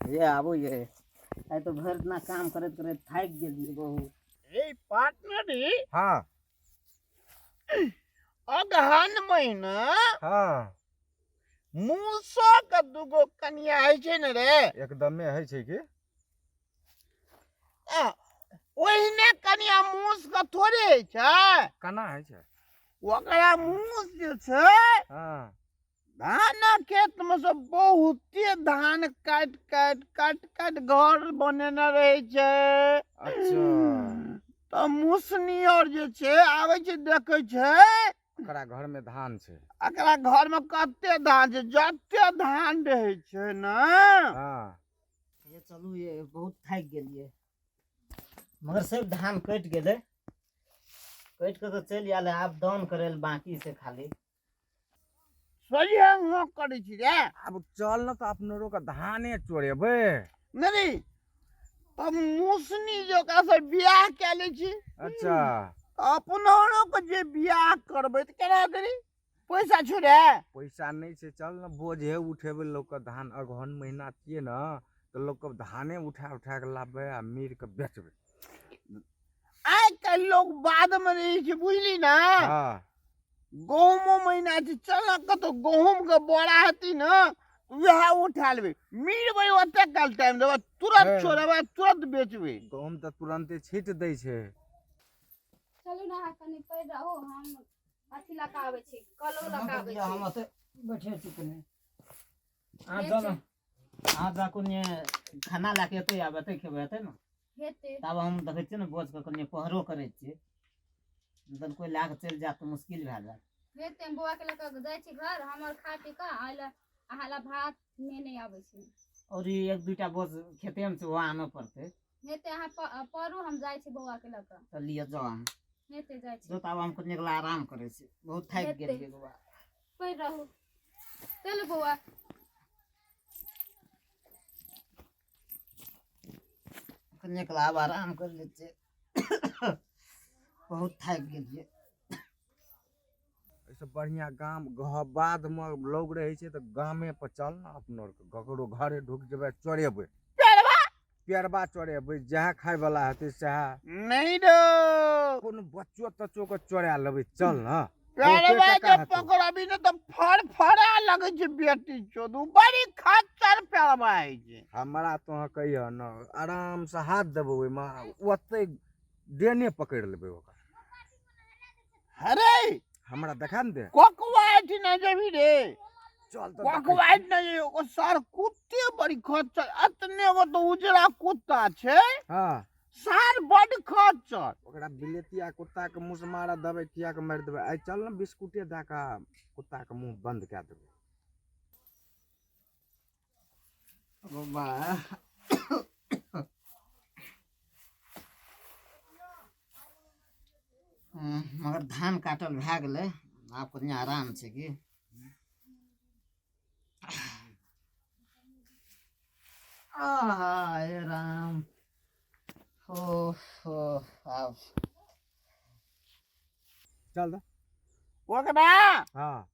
ये आबू ये आइ तऽ भरि दिना काम करैत करैत थाकि गेलियै बहुत। ए पार्टनर। हाँ। अगहन महीना। हाँ। मूसो के दूगो कनिया होइ छै ने रे। एकदमे होइ छै की? आ, ओहिने कनिया मूस के थोड़े होइ छै। केना होइ छै? ओकरा मूस जे छै, हाँ, धानक खेत में से बहुते धान काटि काटि काटि काटि घर बनेने रहै छै। अच्छा। तऽ मुसनी और जे छै आबै छै, देखै छै ओकरा घर में धान छै, एकरा घर में कते धान छै, जते धान रहै छै ने। हाँ। ये चलू ये, बहुत थाकि गेलियै, मगर सब धान कटि गेलै। कटि कऽ तऽ चलि आयल, आब दान करै लए बाकी छै खाली। सही हँ करै छी रे। आब चल न तऽ अपनरो के धाने चोरेबै। नहि, तब मुसनी जे ओकरा से बियाह कए लै छी। अच्छा। अपनरो के जे बियाह करबै तऽ केना करी? पैसा छोड़े पैसा नहि छै। चल न बोझे उठेबै लोकके धान। अगहन महीना छियै ने, तऽ लोकके धाने उठा उठा कऽ लाबबै आ मीर के बेचबै। आइ काल्हि लोग बादमे रहै छै, बुझली ने? हाँ। गहूमो महीना छै, चल ने कतौ गहूम के बोरा हेती ने, वएह उठा लेबै, मिलबै ओते काल टाइम देबै, तुरंत हे। छोड़ेबै, तुरंत बेचबै। गहूम तऽ तुरन्ते छीट दै छै। चलू ने, अहाँ कनि पड़ि रहू, हम अथी लऽ कऽ आबै छी, कलो लऽ कऽ आबै छी। हम ओतऽ बैठे छी कनि, अहाँ ठीक जाउ छै। ने, अहाँ जा, कोने खाना लए कऽ एतै, आब एतै खेबै, हेतै ने? हेतै। तब हम देखै छियै ने बोझके कनि पहरो करै छियै, जब कोइ लए कऽ चलि जायत तऽ मुश्किल भए जायत। हेतै, हम बौआके लऽ कऽ जाइ छी घर, हमर खा पी कऽ आइ लए अहाँ लए भात नेने आबै छी। और ई एक दुईटा बोझ खेतेमे छै, ओहो आनऽ पड़तै। हेतै, अहाँ पढ़ू, हम जाइ छी बौआके लऽ कऽ। तऽ लिअ, जाउ अहाँ। हेतै, जाइ छी। जो, तऽ आब हम कनि अगला आराम करै छी, बहुत थाकि हेतै। गेलियै बौआ। पड़ि रहू, चलू बौआ। कनि एकला आब आराम कर लै छियै, बहुत थाकि गेलियै। एहिसँ बढ़िआँ गाम घर बाधमे लोग रहै छै, तऽ गामे पर चल ने, अपनो आरके ककरो घरे ढुकि जेबै, चोरेबै। पेड़वा। पेड़बा चोरेबै, जएह खायवला हेतै सएह। नहीं रो। कोनो बच्चो तच्चो के चोरा लेबै, चल ने। पेड़वा बहुते जे टका हेतौ। पकड़बी ने तऽ फड़फड़ा लगै छै बेटी चोदू, बड़ी खच्चर पेड़वा होइ छै। हमरा तो कहियह ने, आरामसँ हाथ देबै ओहिमे, ओतै डेने पकड़ि लेबै ओकरा। अरे हमरा देखा ने दे। कोकवा एहिठिना जेबही रे? चल तऽ देखै। कोकवा एहिठिना जेबही, ओकर सर कुत्ते बड़ी खच्चर, अतने गो तऽ उजरा कुत्ता छै। हँ। सार बड खच्चर। ओकरा बिलेतिया कुत्ताके मुँह से मारऽ देबै, कियाक मारि देबै? आइ चल ने, बिस्कुटे दए कऽ कुत्ताके मुँह बन्द कए देबै। बाबा, मगर धान काटल भए गेलै, आब कनि आराम छै की। आहा हे राम, हो हो, आब चल तऽ। ओकरा हँ।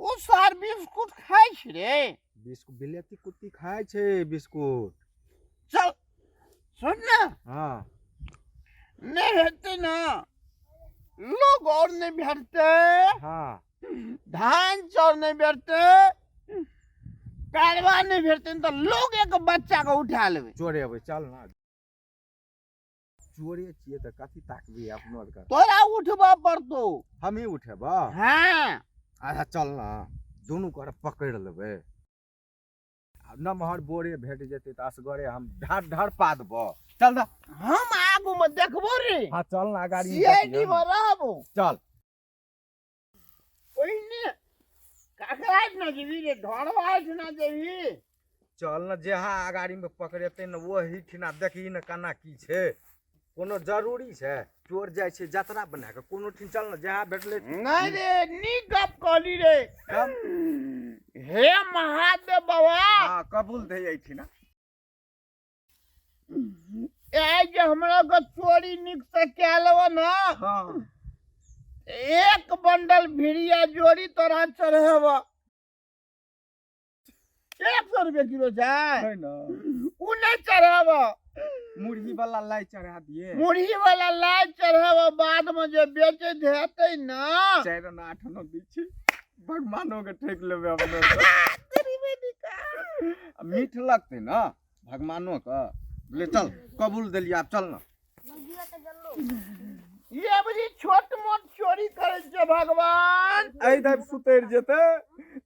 ओ सार बिस्कुट खाइ छै रे। बिस्कुट बिलेती कुत्ती खाइ छै बिस्कुट। चल, सुन ने। हँ। नहि हेतै ने, लोग और नहि भेटतै। हँ। धान चाउर नहि भेटतै, कारवा नहि भेटतै, तऽ लोग एक बच्चा के उठा लेबै। चोरेबै, चल ने, चोरे छियै तऽ कथी ताकबी अपनो आरके? तोरा उठबऽ पड़तौ। हमही उठेबऽ? हँ। अच्छा चल ने, दुनू कर पकड़ि लेबै आ नमहर बोरे भेट जेतै तऽ असगरे हम ढर ढर पा देबऽ। चल तऽ। हम आगू में देखबो रे। हाँ, चल ने, अगाड़ी में सीआईडी देखियौ में ने। रहबो। चल। पहिने ककरा ना जेबही रे? ढोरवा ना जेबही? चल ने, जेहा अगाड़ी में पकड़ेतै ने ओही ठिना देखही ने केना की छै। कोनो जरूरी छै? चोर जाइ छै जतरा बना कऽ कोनो ठिन। चल ने, जेहा भेटलै। नहीं रे, नीक गप कहली रे। तब? हे महादेव बाबा। हाँ, कबूल दे एहिठिना। ए जे हमरा के चोरी नीक से कए लेबो ने, हाँ, एक बंडल भिड़िया जोड़ी तोरा चढ़ेब। 100 रुपए किलो छै। छै ने। उ नहि चढ़ाब। मुरही वाला लाई चढ़ा दिए। मुरही वाला लाइ चढ़ाब, बाद में जे बेचैत हेतै ने। 4 आना 8 आना दै छै, भगवानो के ठकि लेबै अपने। तेरी बेटी का। आ मीठ लगतै ने भगवानो के। ले चल, कबूल देलियै, आब चल ने। ये बुझी छोट मोट चोरी करै छै भगवान। एहि धरि सुतरि जेतै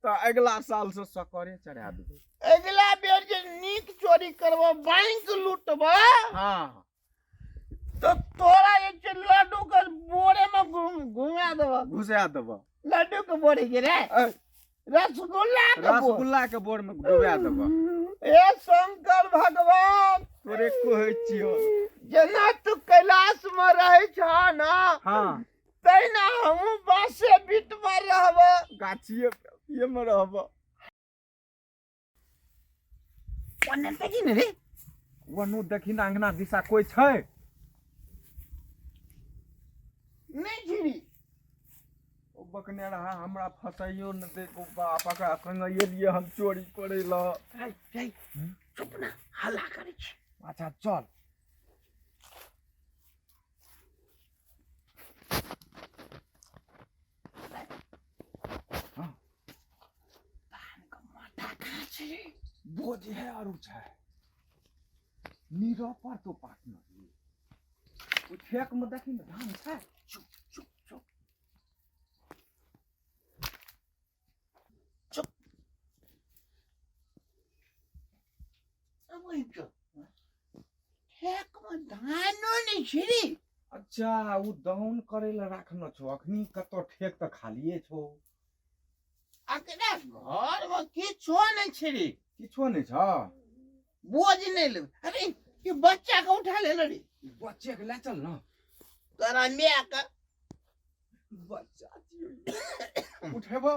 तऽ अगिला साल से सकरे चढ़ा देबै। अगिला बेर जे नीक चोरी करबो, बैंक लूटबो, हाँ, तऽ तोरा जे छै लड्डू के बोरे में घुमा देबो। घुसा देबो। लड्डू के बोरे के रे, रसगुल्ला के बोर। रसगुल्ला के बोर में डुबा देबो। हे शंकर भगवान, तोरे कहै छियौ, जेना तू कैलाश में रहै छह ने, हाँ, तहिना हमहूँ बाँसे बीट में रहबो। गाछिए ये में रहबो। ओने देखी ने रे। ओनो देखी ने, अंगना दिशा कोइ छै? नहि छिरी। ओ बकने रहा हमरा, फसैयो ने दे। ओ बाप, एकरा संगे एलियै हम चोरी करै लए। चुप ना, हल्ला करै छी। अच्छा चल। माथा कहाँ छै रे? बोझ है आरू छै नीरव पर तो पार्टनर। ओ ठेक में देखी ने, धान छै। चुप चुप चुप चुप। अबै छौ। ठेकमे धानो नहि छै रे। अच्छा, ओ दाउन करै लए राखने छौ। अखनी कतौ ठेक तऽ खालिए छौ। अकरा घरमे किछो नहि छै रे। किछो नहि छौ। बोझ नहि लेबै। अरे, ई बच्चा के उठा ले रे। बच्चे के ले चल न। तोरा माय के। बच्चा छियौ, उठेबो।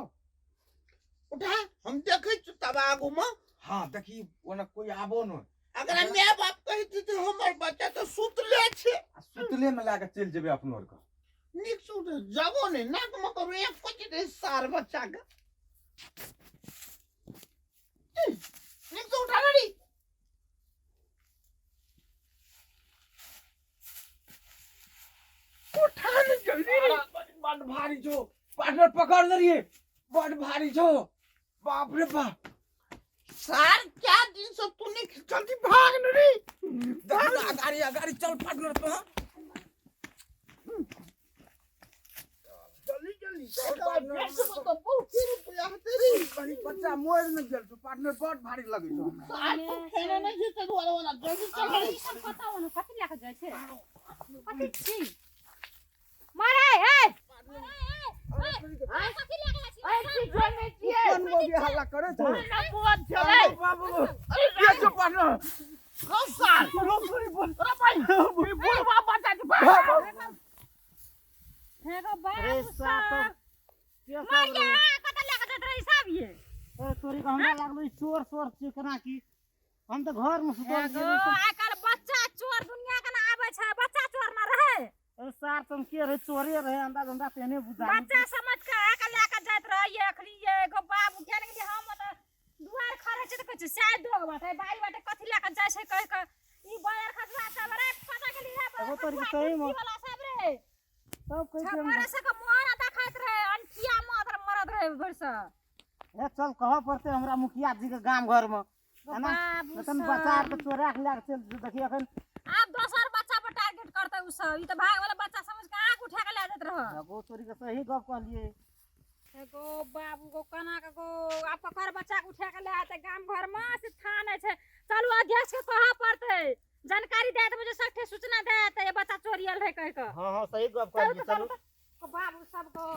उठा, हम देखै छी तब आगू मे। हाँ, देखी ओना कोई आबो न। अगर माय बाप कहै तऽ हमर बच्चा तऽ सुतले छै। आ सुतले में लए के चलि जेबै अपनो आरके। नीक से उठ जाबो नहि, नाक मे करू एक कोची दे सार बच्चा के। नीक से उठा रे। उठा ने जल्दी रे। बड भारी छौ पार्टनर, पकड़ ले। बड भारी छौ, बाप रे बाप। सार, क्या दिन से तू नहीं, जल्दी भाग न रे। देख ना, अगाड़ी अगाड़ी चल पार्टनर तो। जल्दी जल्दी, तो बहुत रुपया हेतै रे। कहीं बच्चा मोर न गेल छौ पार्टनर, बड भारी लगै छौ। सार, तू खेने नहि छै तै दुआरे ओना जल्दी चल रे। ई सब कतऽ ओने कथी लए कऽ जाइ छै? कथी छी मारे? ए, कथी लए कऽ जाइ छी? अरे, किछो नहि छियै। कोन बोगी हल्ला करे छौ? ना बोझ छलै। बाबू, ये छौ पार्टनर। कौ साल अरे भाई, ई बुढ़वा बच्चा छै, भाग। हे गो अरे बाबू साहब, साहब। के सब मारिया रहे? कतऽ लए कऽ जाइत रहै साहब ये? ए, तोरी के हमरा लागलो ई चोर सोर छियै केना की, हम तऽ घर में सुतल हे गो, छियै। आइ काल्हि बच्चा चोर दुनिया के ना आबै छै, बच्चा चोर न रहै। ए सार, तुम के रहे? चोरे रहे अंदाज हमरा तेहने बुझा। बच्चा समझ के आके लए कऽ जाइत रहै अखनी ये। एगो बाबू केने गेलियै हम ओतऽ दुआर खड़े छै तऽ कहै छै शायद दोग बाटे बाड़ी बाटे कथी लए कऽ जाइ छै कहि कऽ ई बाजार खसुआ सब रे पता गेली रे। एगो तोरी के सही में। वाला सब रे। तब कहै छियै हम। छपरा से के मोहन देखाइत रहे, अनठिया मत मरद रहे भरि से। ए चल, कहऽ पड़तै हमरा मुखिया जी के गाम घर में एना। बाबू एखन बच्चा आर के चोरा के लए के चलि जेतै, देखी एखन। आब दोसर बच्चा पर टारगेट करतै उ सब। ई तऽ भाग वाला बच्चा समझ के आँख उठा के लए जाइत रह। एगो तोरी के सही गप कहलियै। एगो बाबू गो, केना के गो आब ककर बच्चा के उठा के लए आते गाम घर में से था नहि छै। चलू, अध्यक्ष के कहऽ पड़तै, जानकारी दे देबै जे सठे सूचना दे देतै, ये बच्चा चोरियल रहे कहि कऽ। हाँ हाँ, सही गप चलू कहलियै। तऽ चलू। चलू तऽ बाबू सब गो।